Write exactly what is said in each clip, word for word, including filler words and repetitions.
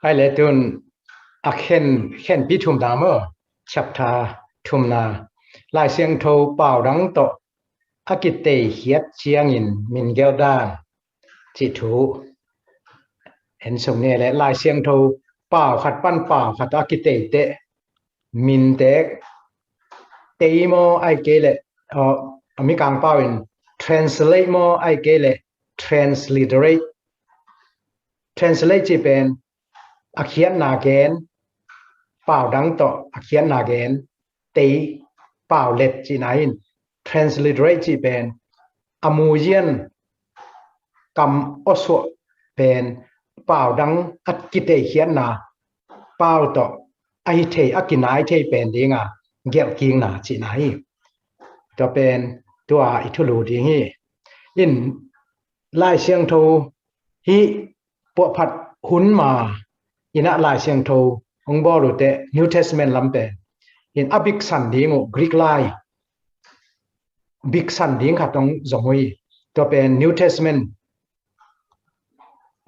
Ai le tun a khen, khenpi thumna maw, chapter thumna, Lai Siangtho pau dang tawh a kiteikhiat ciangin min gelh dan cih thu en sung ni le. Lai Siangtho pau khat pan pau khat a kiteite minte tei maw, ai kei le, a Mikang pau in translate maw, ai kei le transliterate. Translate cih pen a khiatna gen, pau dang tawh a khiatna gen, tei, pau let cihna in. Transliterate cih pen a muzian kam awsuah pen pau dang a kiteikhiatna pau tawh a hi thei, a kinai thei pen dinga gelhkikna cihna hi. Tua pen tua i thulu ding hi. In Lai Siangtho hi puahphat hun ma inah Lai Siangtho hong bawl uhte New Testament lam pen in a biksan ding uh Greek lai biksan ding khat hong zong uh hi. Tua pen New Testament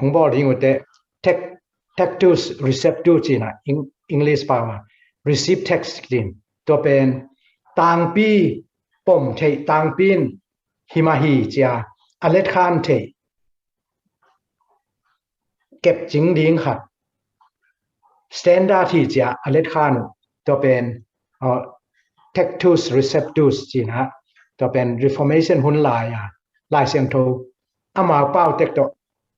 hong bawl ding uhte Tec-, Tactus Receptus cihna Eng-, English pau a receive text cih. Tua pen tangpi pom theih, tangpi in himah hi cia a letkhan theih kepcing ding khat, standard hi cia a letkhan uh. Tua pen uh, Tactus Receptus cihna, tua pen Reformation hun lai a Lai Siangtho amau pau tek tawh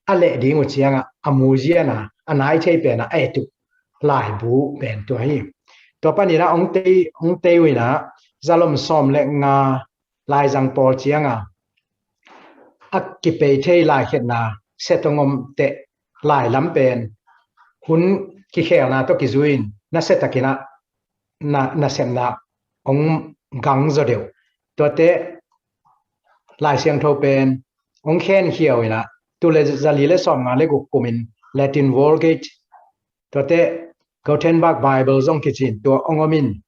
a leh ding uh ciangah a muzian a, a nai thei pen a et uh laibu pen tua hi. Tua panin ah hong tei, hong tei uh inah zalom sawm le nga laizang pawl cianga a kipei thei laikhetna set hong om teh lai lam pen hun kikhelna tawh kizui in nasia takin ah na, nasepna hong gang zaw deuh. Tuate Lai Siangtho pen hong khenkhia uh inah tul le zali le sawm nga le guk kumin Latin Vulgate, tuate Gutenberg Bible zong kici in tua hong om in,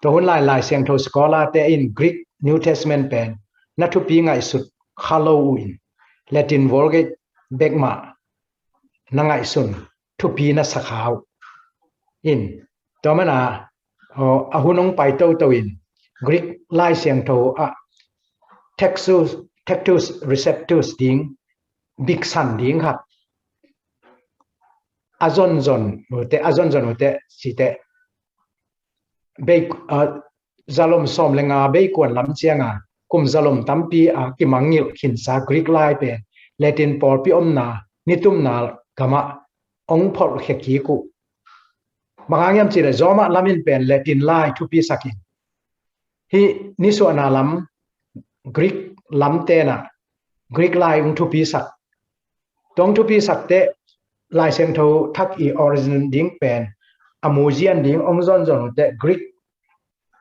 tua hun lai Lai Siangtho scholar te in Greek New Testament pen na thupi ngaihsut kha lo uh in Latin Vulgate bek mah na ngaihsun thupi na sa kha uh in. Tua mana a hun hong pai toto in Greek Lai Siangtho ah Tactus, Tactus Receptus ding, biksan ding khat a zonzon uhte, a zonzon uhte cite bei, uh, zalom sawm le nga beikuan lam cianga kum zalom tampi a kimangngilh khinsa Greek lai pen Latin pawlpi omna nitumna gamah hong pholhkhia kik uh. Bang hang hiam cih leh Roma lam in pen Latin lai thupisak in, hih nisuahna lam Greek lam tenah Greek lai hong thupisak. Tua hong thupisak teh Lai Siangtho thak i origin ding pen a muzian ding hong zonzon uh teh Greek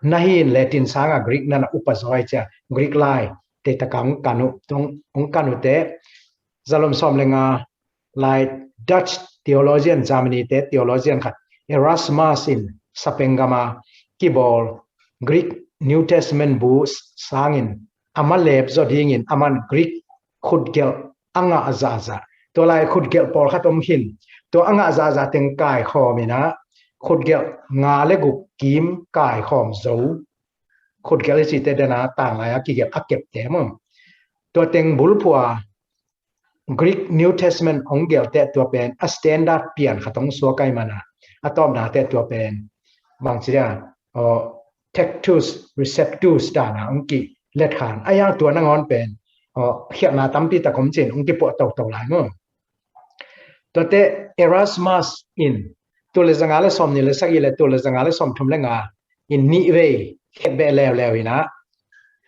na hi in Latin sanga Greek na na upa zaw hi cia Greek lai tei taka hong kan uh, hong, hong kan uh teh zalom sawm le nga lai Dutch theologian, Germany te theologian khat Erasmus in Spain gama kibawl Greek New Testament bu sangin a malep zaw dingin aman Greek khutgelh a ngah zahzah. Tua lai khutgelh pawlkhat om khin. Tua a ngah zahzah teng kaikhawm inah khutgelh nga le guk kim kaikhawm zo. Khutgelh i cite dena tanglai a kigelh a kepte maw. Tua teng bulphua Greek New Testament hong gelhte tua pen a standard pian khat hong suak ai mana a tawpnate tua pen bangci dia, uh, Tactus Receptus dana hong kiletkhan a, yang tua nangawn pen, uh, khialhna tampi tak om cin hong kipuah toto lai maw. Tuate Erasmus in tul le zanga le sawm ni le sagih le tul le zanga le sawm thum le nga in nih vei khetbeh leuleu inah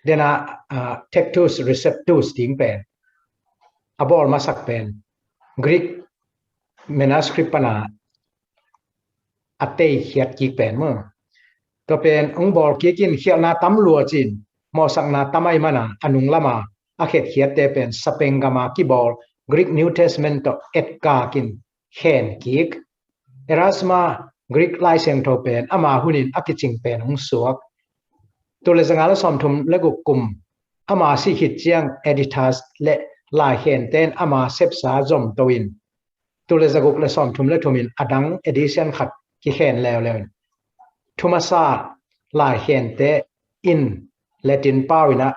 dena, uh, Tactus Receptus ding pen a bawl masak pen Greek manuscript pana a teikhiat kik pen maw. Tua pen hong bawl kik in khialhna tam lua cin mawhsakna tam ai mana a nung lama a khetkhiatte pen Spain gama kibawl Greek New Testament tawh etkak in khen kik. Erasmus Greek Lai Siangtho pen ama hunin a kicing pen hong suak. Tul le zanga le sawm thum le guk kum ama si khit ciang editors le laikhenten ama sepsa zomto in tul le zaguk le sawmthum le thum in a dang edition khat kikhen leuleu in, thumasa laikhente in Latin pau in ah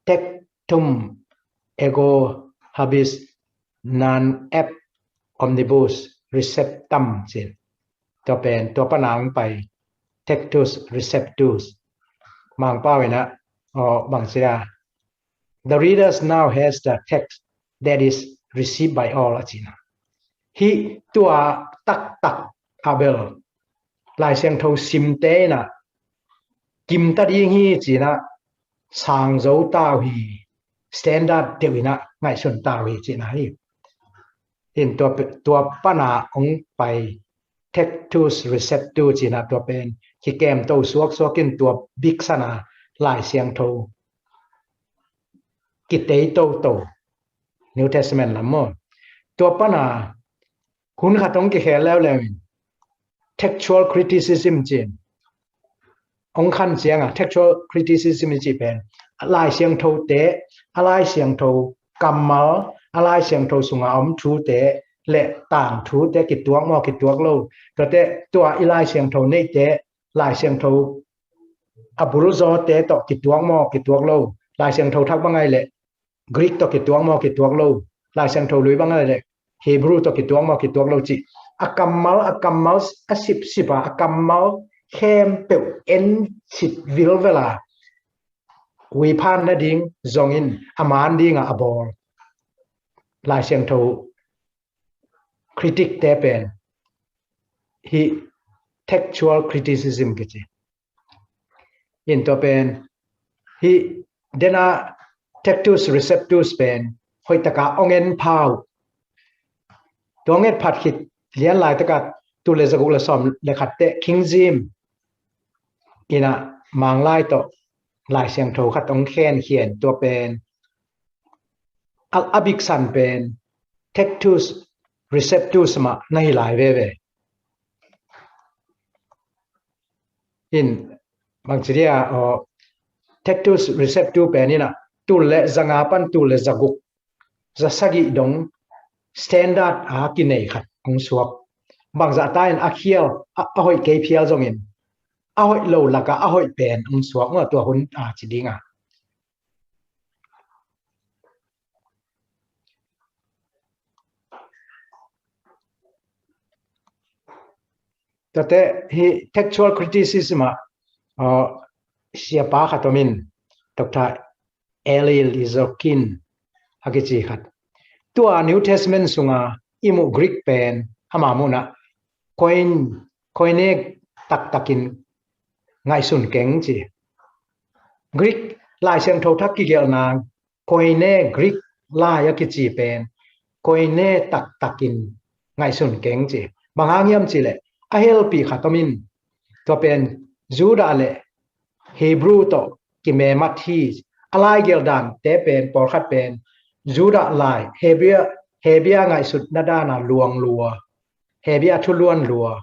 Tectum ego habis non ab omnibus receptum ci. Tua pen tua pana hong pai, Tectus Receptus. Mangpau in ah, aw, bang ci a, "The readers now has the text that is received by all," a ci na. Hih tua taktak a bel Lai Siangtho simte in ah kim ta ding hi ci in ah sang zo ta uh hi, standard deuh in ah ngaihsun ta uh hi ci na hi. In tua, tua pana hong pai, Tectus Receptus ci in ah tua pen kikem to suaksuak in tua biksan a Lai Siangtho kitei toto, New Testament lam maw. Tua pana hun khat hong kikhel leuleu in textual criticism ci in hong khan ciang a, textual criticism i cih pen a Lai Siangthote, a Lai Siangtho kammal, a Lai Siangtho sunga om thute le tangthute kituak maw, kituak lo, tuate tua i Lai Siangtho neihte Lai Siangtho a bulzawte tawh kituak maw, kituak lo, Lai Siangtho thak bang ai le Greek tawh kituak maw, kituak lo, Lai Siangtho lui bang ai le Hebrew tawh kituak maw, kituak lo cih a kammal, a kammal a sipsip a, a kammal khempeuh en sit vilvel a, huiphan nading zongin a man dingah a bawl Lai Siangtho critic te pen hih textual criticism kici. In tua pen hih dena Tectus Receptus pen hoihtaka ong en pha uh. Tua ong et phat khit lian laitaka tul le zaguk le sawm le khat teh King James in ah Manglai tawh Lai Siangtho khat ong khenkhian, tua pen a, a biksan pen Tectus Receptus mah na hi lai veve. In bangci dia, aw, Tectus Receptus pen in ah tul le zanga pan tul le zaguk, zasagih dong standard a kinei khat hong suak. Bangzah ta in a khial a, a hoih kei phial zongin a hoih lo laka a hoih pen hong suak maw, tua hun a ci dinga. Tuate hih textual criticism ah, aw, siapa khat om in, Doctor Elil Izokin a kici khat. Tua New Testament sunga i muh Greek pen ama muhna koin, koine taktakin ngaihsun keng ci. Greek Lai Siangtho thak kigelhna koine, Greek lai a kici pen koine taktakin ngaihsun keng ci. Bang hang hiam cih leh a helpih khat om in, tua pen Judah le Hebrew tawh kimemat hi. A lai gelh dante pen pawlkhat pen Judah lai, Hebrew, Hebrew ngaihsutna dana luang lua, Hebrew thuluan lua.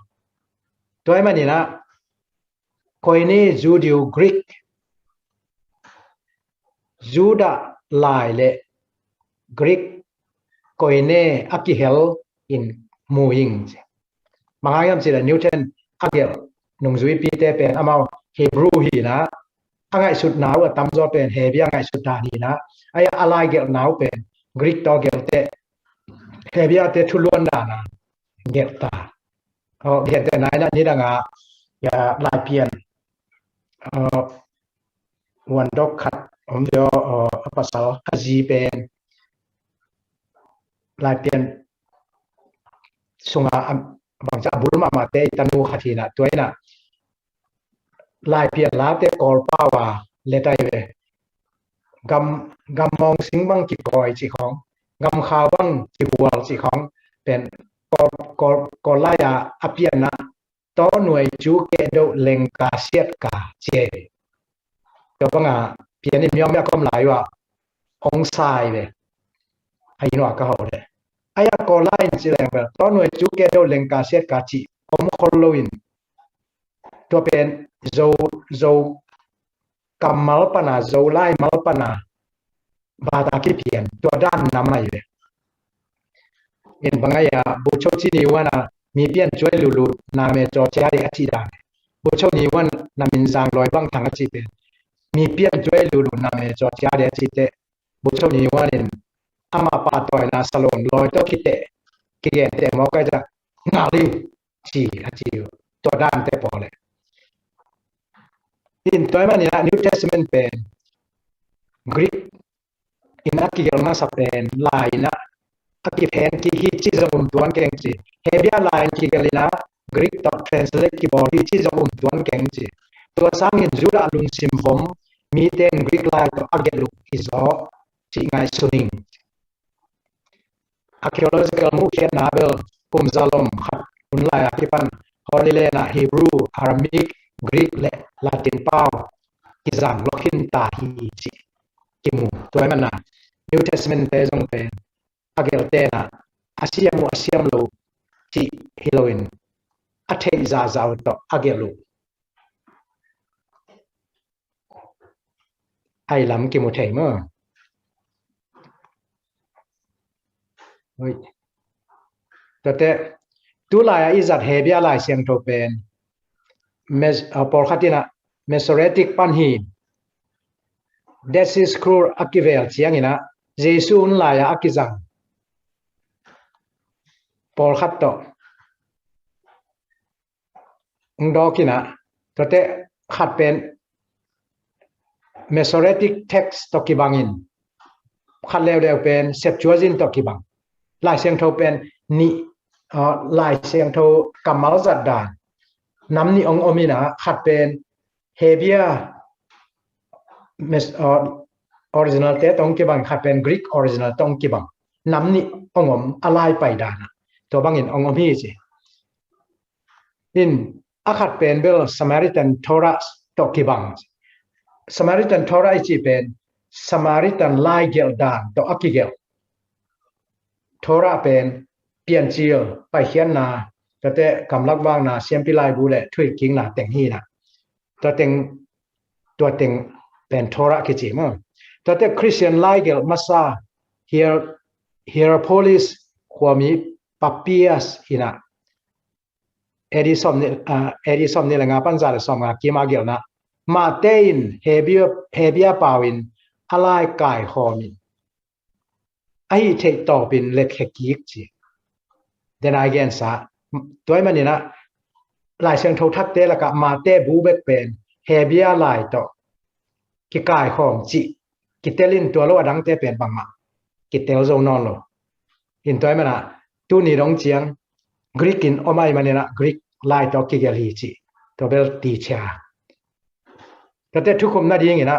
Tua ahih manin ah Koine, Judeo, Greek, Judah lai le Greek koine a kihel in mu ing ci. Bang hang hiam cih leh Newton a gelh nungzuipite pen amau Hebrew hi in ah, a ngaihsutna uh a tamzaw pen Hebrew a ngaihsut dan hi in ah, a, a lai gelhna uh pen Greek tawh gelhte, Hebrew te thuluan dana gelh ta. Aw, gentehna in ah nidanga, ya, Laipian, aw, huan dok khat om ve aw, aw, a pasal, a zi pen Laipian sunga, a, bangci a bul mahmahte i tanu khat hi in ah, tua in ah Laipian late Kawl pau a let ahi ve. Gam, gammawng sing bang kikawi cih khawng, gamkhau bang kihual cih khawng pen Kawl, Kawl, Kawl lai a, a pianna, tawnuai cu kehdoh lengka siatka ci ahi ve. Tua banga pian in miawmiak om lai uh ah hong sai ve. A inn uh ah ka hauh leh, a, Kawl lai in ci leng bel tawnuai cu kehdoh lengka siatka cih om khol loin, tua pen Zo, Zo kammal pana, Zo laimal pana bata kipian, tua dan nam ahi ve. In bang a ya, bu cho ci ni wan a, mi pian cuai lulu na me cho cia de a ci dan. Bu cho ni wan na min zang loi bang thang a ci pen. Mi pian cuai lulu na me cho cia de a ci te. Bu cho ni wan in ama pa toi na salon loi to ki te. Ki gen te mo kai ta. Nga li ci a ci. To dan te po le. In toi man in a New Testament pen Greek in a kigelh masa pen lai in a a kiphen ki hi ci zong um tuan keng ci. Hebia lai in kigelh in a Greek tawh translate kibawl hi ci zong um tuan keng ci. Tua sangin Judah lungsim vom mite in Greek lai tawh a gelh uh hi zaw ci ngaihsun ing. Archaeological muhkhiatna bel kum zalom khat hun lai a kipan Holy Land ah Hebrew, Aramaic, Greek le Latin pau kizang lawkhin ta hi ci kimu. Tua hi mana New Testament te zong pen a gelhte na a siam uh a siam lo ci hi loin a theih zahzah uh tawh a gelh uh. Ai lam kimu thei maw? Ui. Tate, tulai a i zat Hebia Lai Siangtho pen Mes, uh, pawlkhat in a Masoretic pan hi. Dead Sea Scroll a kivel ciangin a Jesu hun lai a a kizang pawlkhat tawh hong dawk in a, tuate khat pen Masoretic text tawh kibangin, khat leuleu pen Septuagint tawh kibang. Lai Siangtho pen nih, uh, Lai Siangtho kammal zat dan nam nih hong om in a, khat pen Hebia mes-, uh, original te tawh hong kibang, khat pen Greek original tawh hong kibang. Nam nih hong om, a lai pai dan a tua bangin hong om hi ci. In a khat pen bel Samaritan Torah tawh kibang. Samaritan Torah i cih pen Samaritan laigelh dan tawh a kigelh. Torah pen Piancil, Paikhiatna, tuate Kamlak Vakna, Siampi Laibu le Thuhilhkikna teng hi na. Tua teng, tua teng pen Torah kici maw. Tuate Christian laigelh masa Hier-, Hierapolis khuami Papias in a, A D sawm nih, ah, A D sawm nih le nga pan za le sawm nga kim a gelhna. Mahte in Hebia, Hebia pau in a lai kaikhawm in a hih theih tawpin letkhia kik ci. Den a i gensa, tua ahih manin a Lai Siangtho thakte lakah Mahte bu bek pen Hebia lai tawh kikaikhawm cih kitel in, tua lo a dangte pen bangmah kitel zo nawn lo. In tua ahih mana tuni dong ciang Greek in om ahih manin a Greek lai tawh kigelh hi cih tua bel tichia. Tuate thukhupna dingin a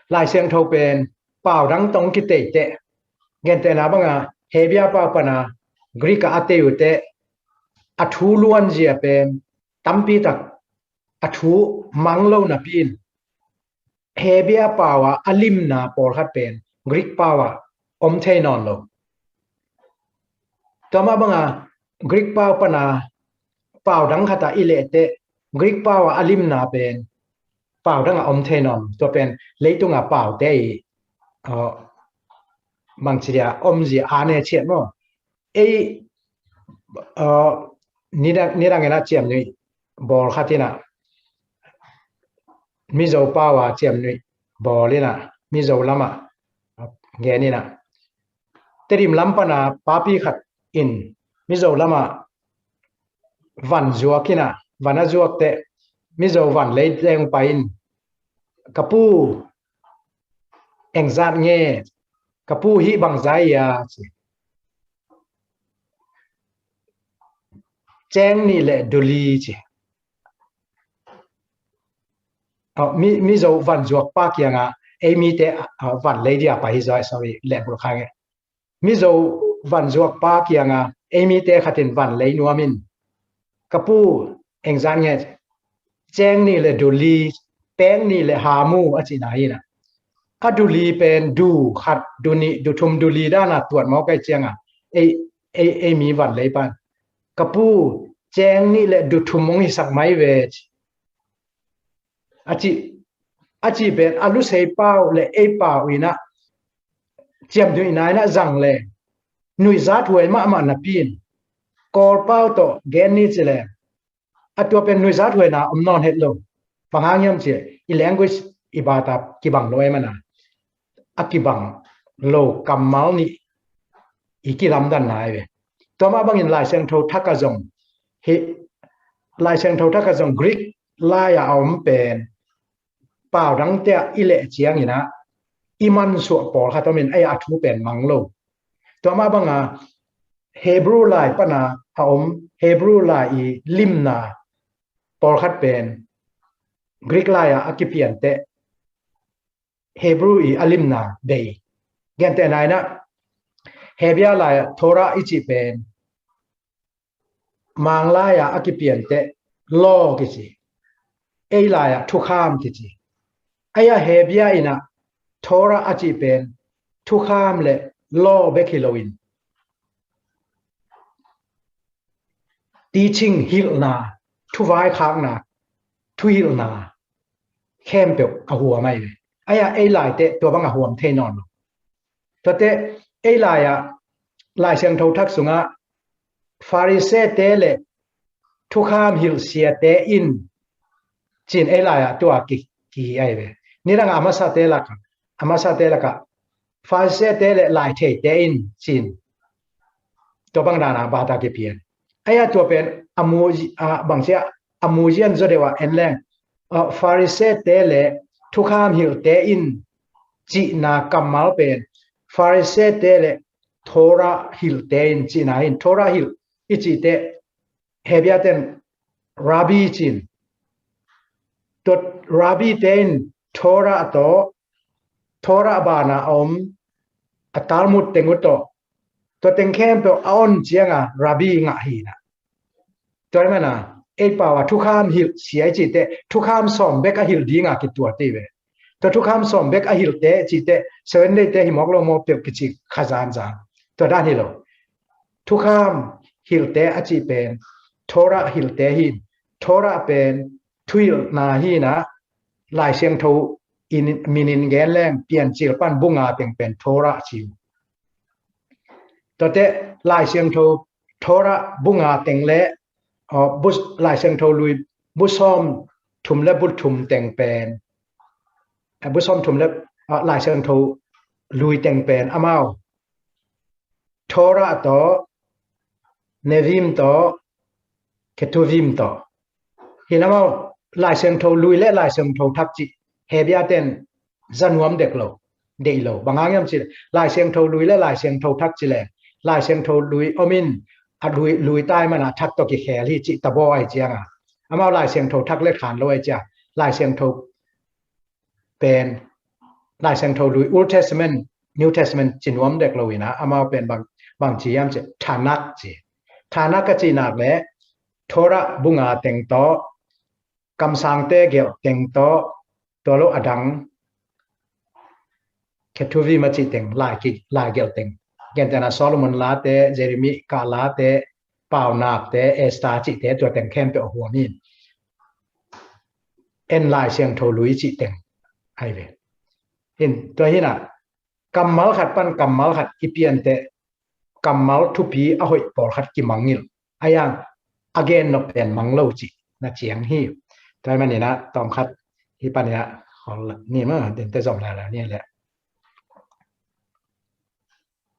Lai Siangtho pen pau dang tawh kiteiteh, gentehna banga Hebia pau pana Greek ah a tei uhteh a thu luanzia pen tampi tak a thu mang lo napi in Hebia pau ah a limna pawlkhat pen Greek pau ah om thei nawn lo. Tua mah banga Greek pau pana pau dang khat ah i lehteh Greek pau ah a limna pen pau dang ah om thei nawn lo. Tua pen leitunga paute i, uh, bangci dia omzia a ne ciat maw. Ei, uh, nidang, nidang in a ciamnuih bawl khat in a, Mizo pau a ciamnuih bawl in a, Mizo lam ah gen in a, Tedim lam pana papi khat in Mizo lam ah van zuak in a, van a zuak teh Mizo van lei teng pai in, "Ka pu, eng zat nge, ka pu hih bang zai a?" ci. "Ceng nih le duli," ci. Oh, Mi, Mizo van zuak pa kiangah, ei mite, ah, van lei dia pai hi zaw, sorry, lehbulh kha nge. Mizo van zuak pa kiangah, ei mite khat in van lei nuam in, "Ka pu, eng zat nge?" "Ceng nih le duli, peng nih le hamu," a cihna hi na. A duli pen du khat, du nih, du thum, duli dana tuat mawk ahih ciangah ei, ei, ei mi van lei pan, "Ka pu, ceng nih le du thum hong hisak mai ve," ci. A cih, a cih pen a lusei pau le ei pau in a ciamnuihna in a zang le nuihzat huai mahmah napi in Kawlpau tawh gen ni ci leng a tua pen nuihzat huaina om nawn het lo. Bang hang hiam cih leh i language i bata kibang lo ahih manin a kibang lo kammal nih i kilamdanna ahi ve. Tua mah bangin Lai Siangtho Thak ah zong hi, Lai Siangtho Thak ah zong Greek lai ah a om pen pau dangte ah i leh ciangin ah i mansuah pawlkhat om in, ei, a thu pen mang lo. Tua mah banga Hebrew lai pana a om Hebrew lai i limna pawlkhat pen Greek lai ah a kipianteh Hebrew i a limna bei. Gentehna in ah Hebia lai ah Torah i cih pen Mang lai ah a kipianteh law kici, ei lai ah thukham kici. Ei, a Hebia in ah Torah a cih pen thukham le law bek hi loin teaching, hilhna, thuvaikhakna, thuhilhna khempeuh a huam ahi ve. Ei, a ei laite tua bang a huam thei nawn lo. Tuate ei lai ah Lai Siangtho Thak sungah Pharisee-te le thukham hilh siate in ci-in ei lai ah tua ki, kihi ahi ve. Nidang a masate lakah, a masate lakah Pharisee-te le laitheite in ci-in tua bang dana bata kipian. Ei, a tua pen a mu, a bangci a, a muzian zaw deuh ah en leng, a, Pharisee-te le thukham hilhte in cihna kammal pen Pharisee-te le Torah hilhte in cihna hi in, Torah hilh i cih teh Hebia ten rabbi ci-in, tua rabbi-te in Torah tawh, Torah bana a om a Talmud teng uh tawh, tua teng khempeuh a on cianga rabbi ngah hi in ah. Tua ahih manin ei pau ah thukham hilh sia i cih teh thukham sawm bek a hilh dinga kituat hi ve. Tua thukham sawm bek a hilhte cih teh Seven Day-te hi mawk lo maw, peuh kici kha zanzan. Tua dan hi lo. Thukham hilhte a cih pen Torah hilhte hi in, Torah pen thuhilhna hi in ah, Lai Siangtho in, min in gen leng Piancil pan bu nga teng pen Torah ci uh. Tuate Lai Siangtho Torah bu nga teng le, aw, bu, Lai Siangtho Lui bu sawm thum le bu thum teng pen, eh, bu sawm thum le, ah, Lai Siangtho Lui teng pen amau Torah tawh, Nevi'im tawh, Ketuvim tawh hi in, amau Lai Siangtho Lui le Lai Siangtho Thak cih Hebia ten za nuam dek lo, deih lo. Bang hang hiam cih leh Lai Siangtho Lui le Lai Siangtho Thak ci leng Lai Siangtho Lui om in, a lui, lui tai mana thak tawh kikhel hi cih tabaw ahi cianga amau Lai Siangtho Thak le khan lo ahi cianga Lai Siangtho pen Lai Siangtho Lui, Old Testament, New Testament ci nuam dek lo in ah, amau pen bang, bang ci hiam cih leh Tanakh ci. Tanakh a cih nak leh Torah bu nga teng tawh, kamsangte gelh teng tawh, tua lo a dang Ketuvim a cih teng, lai ki, lai gelh teng, gentehna Solomon Late, Jeremiah Late, Paunakte, Esther cihte, tua teng khempeuh a huam hi in, en Lai Siangtho Lui cih teng ahi ve. Hi in, tua hi in ah kammal khat pan kammal khat i pianteh kammal thupi a hoih pawlkhat kimangngilh, a yang a gen nop pen mang lo cihna ciang hi. Tua ahih manin ah tawmkhat hih panin ah khol ni maw, dinte zom lala ni leh.